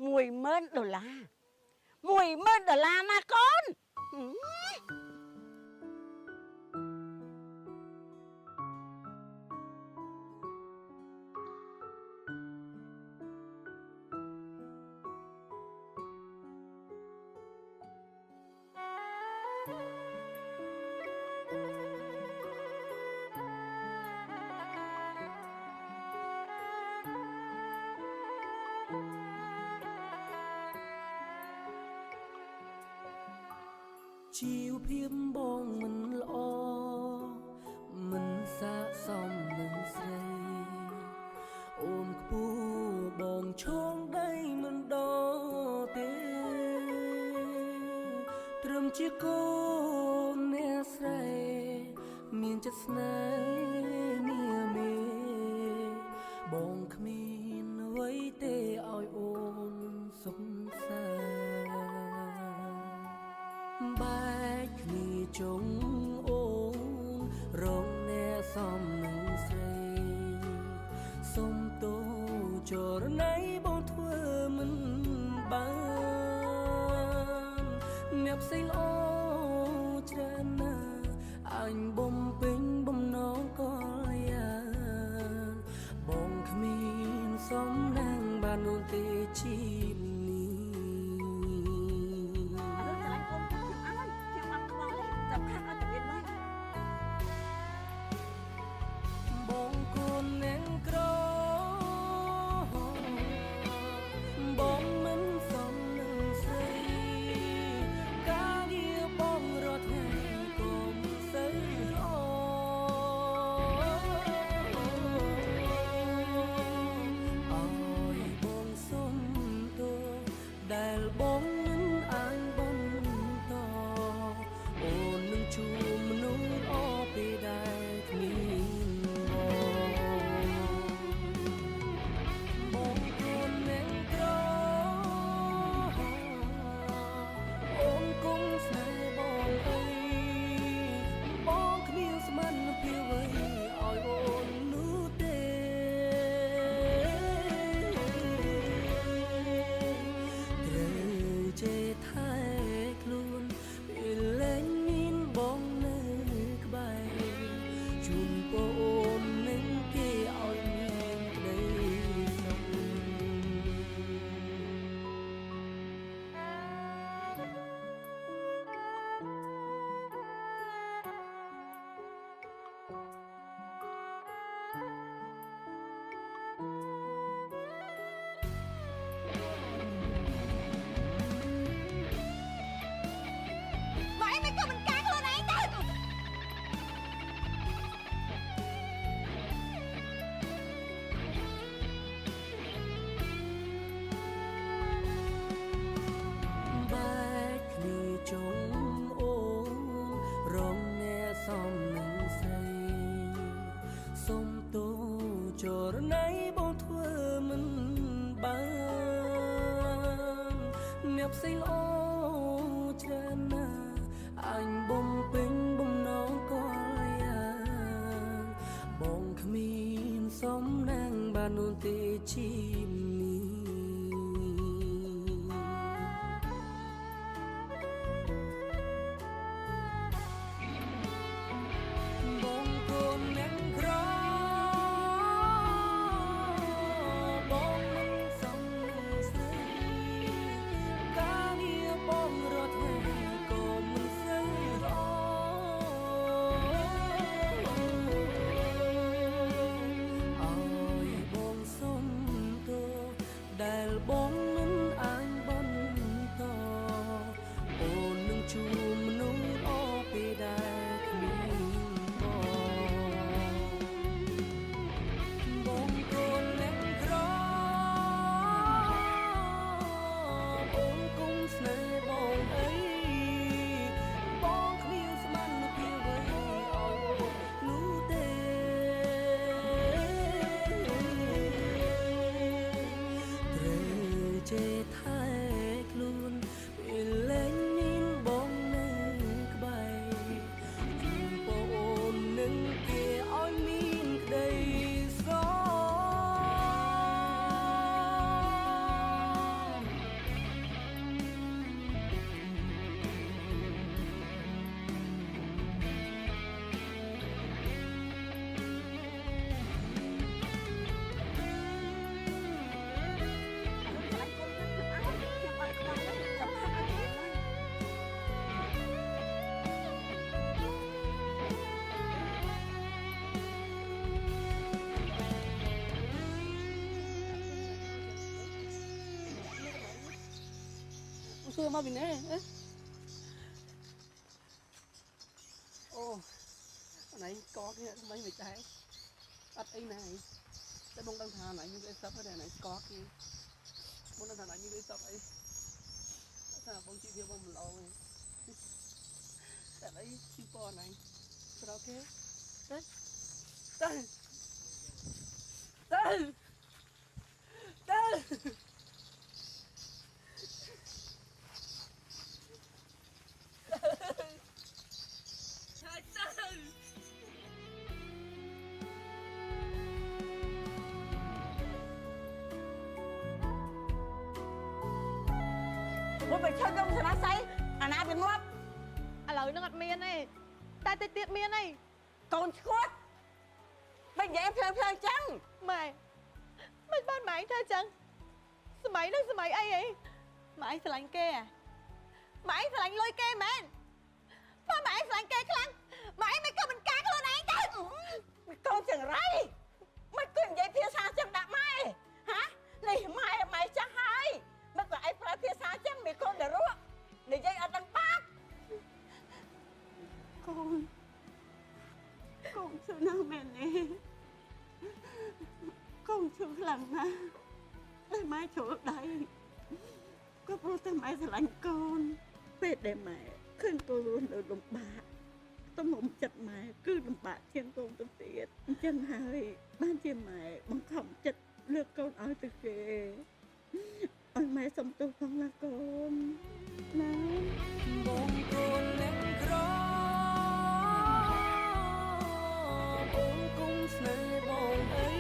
10000ដុល្លារ10000ដុល្លារណាកូន ជីវភាពបងមិនល្អមិនស័ក្តិសមនឹងស្រីអូនខ្ពស់បងឈងដៃមិនដល់ទេត្រឹមជាកូនអ្នកស្រីមានចិត្តស្នេហ៍នាមេបងគ្មានអ្វីទេឲ្យអូនសុខសាន្តបែកគ្នាចុងអូនរងអ្នកសំនឹងស្រីសុំទោចរណៃបងធ្វើមិនបានអ្នកផ្សេងល្អច្រើនណាស់អញបំពេញបំណងកល្យានបងគ្មានសំណាងបាននោះទេជីវិតនេះ រឿងស្រឡាញ់កូនខ្ញុំឲ្យខ្ញុំអត់ខ្វល់ទេសំខាន់ឲ្យតែមានលុយ បងកូននឹងក្របងមិនសមនឹងស្រីការងារបងរត់ថ្ងៃក៏មិនសូវល្អឲ្យបងសុំទោសដែលបងមិនអាចបន្តអូននឹងជួបមនុស្សល្អពេលដែលគ្មានបង បងគួននឹងក្រអូនគង់ស្នេហ៍បងអីបងគ្មានស្មានភាពអ្វីឲ្យអូននោះទេត្រូវចេះថែខ្លួនពេលលែងមានបងនៅក្បែរជូនពរអូននឹងគេឲ្យមានក្តីសុខ មកអីមិនក៏មិនការខ្លួនឯងទៅ បែកគ្នាចុងអូនរងអ្នកសំនឹងស្រីសុំទោចរណៃបងធ្វើមិនបានអ្នកផ្សេងល្អច្រើនណាស់អញបំពេញបំណងកល្យានបងគ្មានសំណាងបាននោះទេជីវិតនេះ បងកូនអ្នកក្របងមិនសមនឹងស្រីការងារបងរត់ថ្ងៃក៏មិនសូវល្អឲ្យបងសុំទោ សួរមកពីណាហ៎អូណៃកគេមិនមិនដែរអត់អីណាតែបងដឹងថាណៃមានអីសឹកទេណៃកគេបងដឹងថាណៃមានអីសឹកអីថាបងជីវាបងមិនល្អទេតែអីជីពណៃស្រោគេទៅទៅទៅទៅ មួយបើឈើខ្ញុំស្នាស័យអាណាវាងាប់ ឥឡូវនឹងអត់មានទេតែតិចទៀតមានហើយ កូនឈួតមិននិយាយភ្លើភ្លើចឹង ម៉ែមិនបានម៉ែឯងធ្វើចឹងសម័យនឹងសម័យអីហីម៉ែឯងស្រឡាញ់គេអាម៉ែឯងស្រឡាញ់លុយគេមែនបើម៉ែឯងស្រឡាញ់គេខ្លាំងម៉ែឯងមិនក៏មិនការខ្លួនឯងទៅ កូនចង្រៃមិនគួរនិយាយភាសាចឹងដាក់ម៉ែហានេះម៉ែម៉ែចាស់ហើយមិនក៏ឯងប្រើភាសាចឹងមានកូនដរក់និយាយអត់ដឹងបាបកូនកូនឈឺណាស់មែនទេកូនឈឺខ្លាំងណាស់តែម៉ែជ្រុលដៃក៏ព្រោះតែម៉ែស្រឡាញ់កូនពេលដែលម៉ែឃើញកូនរស់នៅលំបាកទំហំចិត្តម៉ែគឺលំបាកជាងកូនទៅទៀតអញ្ចឹងហើយបានជាម៉ែបង្ខំចិត្តលើកកូនឲ្យទៅគេឲ្យម៉ែសុំទោសផងណាកូនណា បងកូនអ្នកក្របងគុំស្នេហ៍បងអី